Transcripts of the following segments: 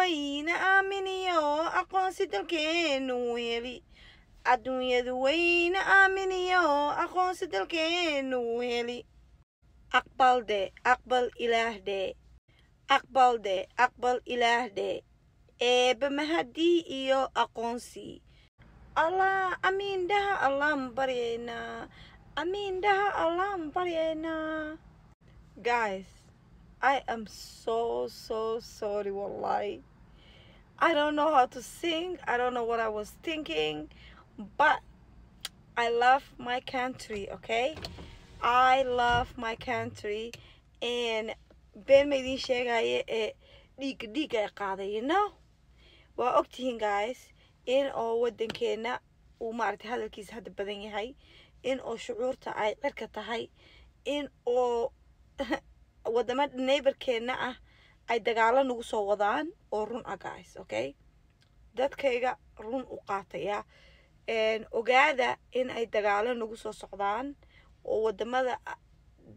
Wayna aaminiyo aqoonsi dalkeenu heli. Adduunyadu wayna aaminiyo aqoonsi dalkeenu heli. Aqbal de, aqbal Ilaah de, aqbal de, aqbal Ilaah de, Eebbe mahadii iyo aqoonsi. Allah amiin dhaha, Allaan baryaynaa. Amiin dhaha, Allaan baryaynaa. Guys, I am so, so sorry, wallahi. I don't know how to sing. I don't know what I was thinking, but I love my country, okay? I love my country and been ma idiin sheegaye ee dhiigga dhiigga ay qaaday. Waa ogtihiin, guys, in oo waddankeena uu maaragtay hadalkiisa hadda badan yahay, in oo shucuurta ay cirka tahay, in oo wadamo neighborkeena ah ay dagaalo nagu soo wadaan oo run ah, guys. Okay, dadkayga run u qaataya, ogaada in ay dagaalo nagu soo socdaan oo wadamada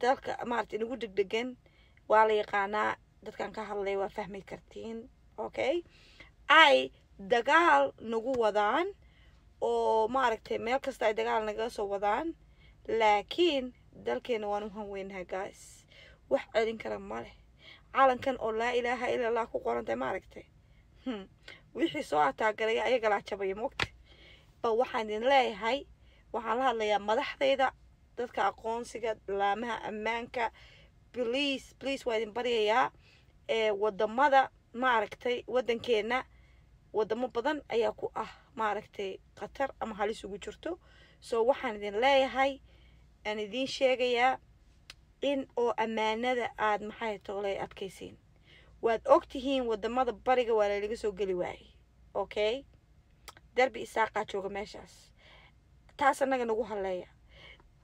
dalka maaragtay nagu degdegan. Waa la yaqaanaa dadkan ka hadlay, waa fahmi kartiin. Okay, ay dagaal nagu wadaan oo maaragtay meel kasta ay dagaal nagaga soo wadaan, laakiin dalkeena waan u hanweynahay, guys. Wax celin kara ma leh. Calankan oo laa ilaaha ila Allah ku qorantahay, maaragtay, wixii soo ataagalaya ayagalaa jabaya moogta. Ba waxaan idin leeyahay, waxaan la hadlayaa madaxdayda, dadka aqoonsiga, laamaha ammaanka. Please, please, waa idin baryayaa. Ee wadamada maaragtay waddankeena, wadamo badan ayaa ku ah maaragtay khatar ama halis ugu jirto. So waxaan idin leeyahay, aan idiin sheegayaa in oo ammaanada aada maxay tooley adkaysiin. Waad ogtihiin wadamada bariga waa lalaga soo geli waayey. Okay, darbi isaaqaa jooga meeshaas, taas annaga nagu haleeya.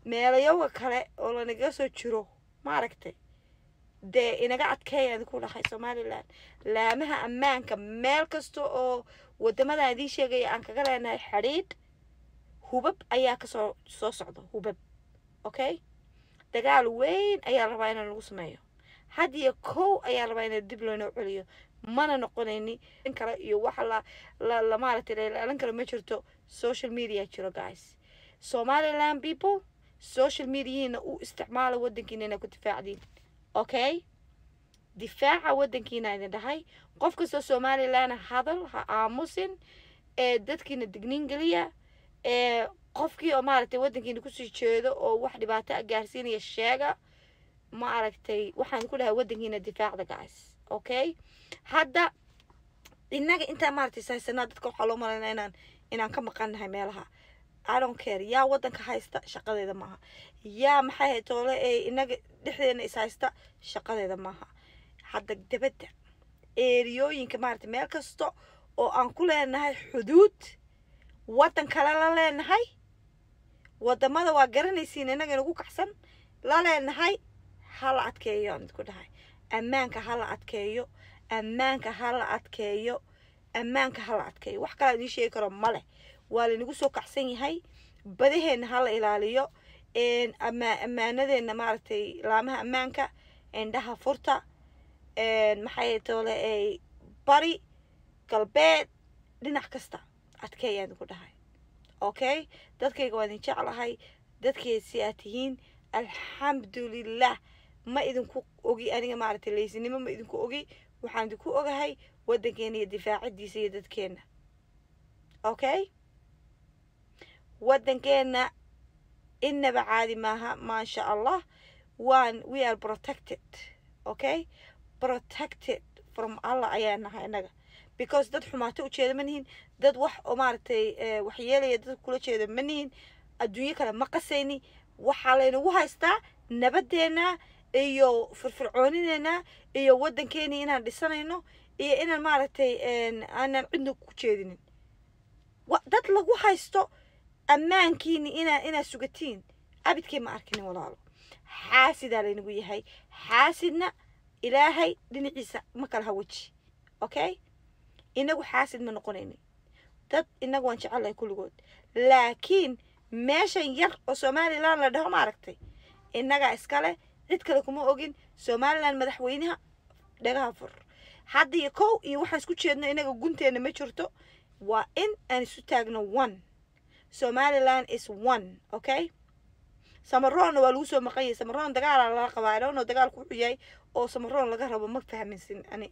Meelayoga kale oo lanaga soo jiro maaragtay dee inaga adkeeya idinku dhahay. Somaliland laamaha ammaanka, meel kasta oo wadamadan idiin sheegaya aan kaga leenahay xidhiidh, hubab ayaa kasoo soo socda, hubab. Okay, dagaal weyn ayaa rabaa inaan lagu sameeyo. Had iyo kow ayaa rabaa inaan dib loonoo celiyo. Mana noqonayni in kale iyo waxa la maaragtay la ilaalin karo ma jirto. Social media jiro, guys. Somaliland people, social mediahiina u isticmaala waddankiina inaa ku difaacdiin. Okay, difaaca waddankiina idin dhahay. Qof kastoo Somaliland hadal ha aamusin ee dadkiina digniin geliya. Ee qofkii oo maaragtay waddankiina kusii jeedo oo wax dhibaato ah gaarsiinaya sheega. Ma aragtay, waxaan ku dhahay waddankiina difaacda, guys. Okay, hadda innaga intaa maaragtay saysanaa, dadka waxaa loo malaynaa inaan ka maqannahay meelaha. I don't care yaa waddanka haysta, shaqadeeda maaha. Yaa maxay ahayd toole ee inaga dhexdeena is haysta, shaqadeeda maaha. Hadda dabadda eeriyooyinka maaragtay meel kasta oo aan ku leenahay xuduud waddan kale la leenahay, wadamada waa garanaysiin innaga nagu kacsan la leenahay, ha la adkeeyo aan idinku dhahay. Ammaanka ha la adkeeyo, ammaanka ha la adkeeyo, ammaanka ha la adkeeyo. Wax kale idiin sheegi karo ma leh. Waa laynagu soo kacsan yahay. Badaheena ha la ilaaliyo, ama ammaanadeena maaragtay laamaha ammaanka indhaha furta. Maxay toole ay bari, galbeed, dhinac kasta adkeeyaan idinku dhahay. Okay, dadkayga waa idin jeclahay. Dadkaysi aad tihiin, alxamdulilah. Ma idinku ogi aniga maaragtay leysinimo, ma idinku ogi. Waxaan idinku ogahay waddankeena iyo difaacidiisa iyo dadkeena. Okay, waddankeena inaba caadi maaha, maasha Allah. Waan we are protected, okay? Protected from Allah ayaa nahay innaga, because dad xumaato ujeeda ma nihin, dad wax oo maaragtay wax yeelaya dad kula jeeda ma nihin, adduunyo kale ma qasayni. Waxaa laynagu haystaa nabadeena iyo firfircoonideena iyo waddankeeni inaan dhisanayno iyo inaan maaragtay aanan cidna ku jeedinin. Dad lagu haysto ammaankiini inaa sugatiin abidkay ma arkinin, walaalo. Xaasidaa laynagu yahay, xaasidna Ilaahay dhinaciisa ma kala hawaji. Okay, inagu xaasid ma noqonaynin. Dad inagu waan jecelahay kulligood, laakiin meeshan yar oo Somaliland la dhaho maaragtay innagaa iskale, cid kale kuma ogin. Somaliland madaxweynaha Dhagaha fur hadda iyo kow iyo waxaan isku jeedno. Inaga gunteena ma jirto. Waa in aan isu taagno. One Somaliland is one, okay? Samaroonna waa lagu soo maqan yahay. Samaroon dagaalaa lala qabaa. I don't know dagaalku wuxuu yahay oo Samaroon laga rabo, ma fahminsin ani,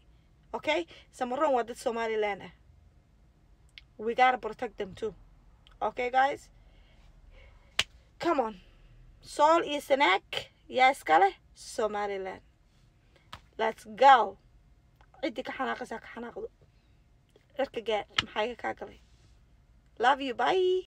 okay? Samaroon waa dad Somaliland ah. We gotta protect them too, okay guys? Come on. Sool iyo Sanaag yaa iskale? Somaliland. Let's go. Ciddii ka xanaaqaysaa ka xanaaqdo. Cirka gaad, maxaa iga kaa galay? Love you, bye.